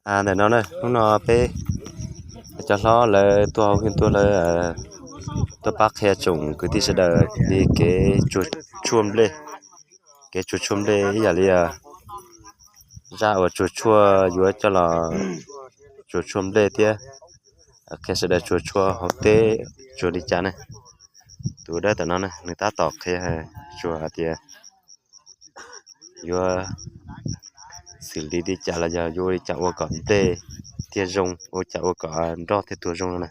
Ntawm no na, hnub no peb cov hlob lawv tuaj hauv Hwj Tuaj lawv tuaj pab qhia tsoom kwv tij sawv daws li kev tsuag tshuaj nplej. Kev tsuag tshuaj nplej ib yam li zaj uas tsuag tshuaj yuav coj los tsuag tshuaj nplej thiab qhia sawv daws tsuag tshuaj hauv teb tsuag li cas ne. Tus dawb tom no na nws tab tom qhia tsuag hais tias yuav xws li li cas los yog yuav ua li cas ua kom nplej thiaj zoo, ua cas ua kom nroj thiaj tuag zoo no na.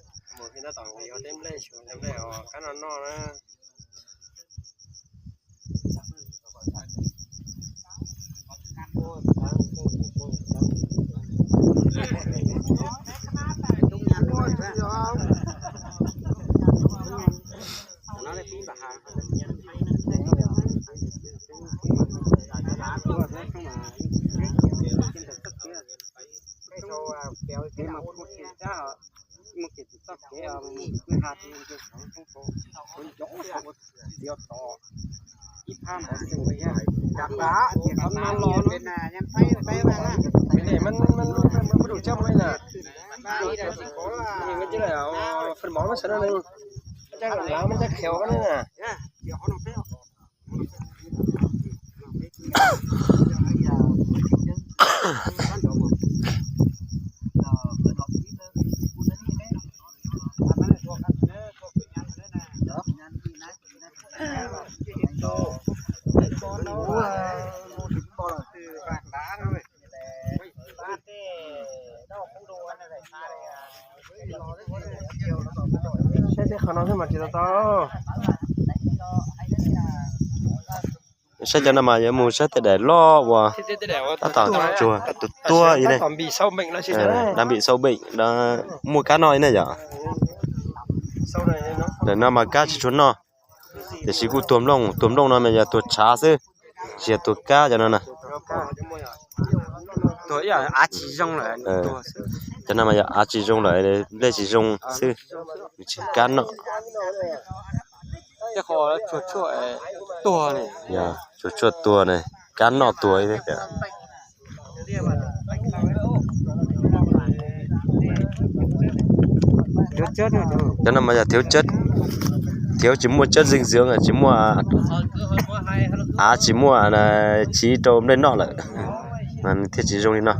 Phần món nó sẽ nó chắc là nó chắc khéo cái này nè. Saib tej qhov no xwb mas tsis tau tau. Saib cov no mas yuav mus saib tej daim loj uas tab tom tsuag tuag tuag ib ne. Đang bị sâu bệnh, muaj kab noj ib ne yom. Daim no mas kab tsis tshua noj, tiam sis kuj tuag nplooj, tuag nplooj no mas yog tuag tshav xwb, tsis yog tuag kab cov no na. Cov no mas yog av tsis zoo lawm, nplej tsis zoo xwb, tsis kab noj. Tsuag tshuaj tuag ne, kab noj tuag. Cov no mas yog thiếu chất, thiếu tsis muaj chất dinh dưỡng, tsis muaj, av tsis muaj chiv rau nplej noj lawm, thiaj tsis zoo li no.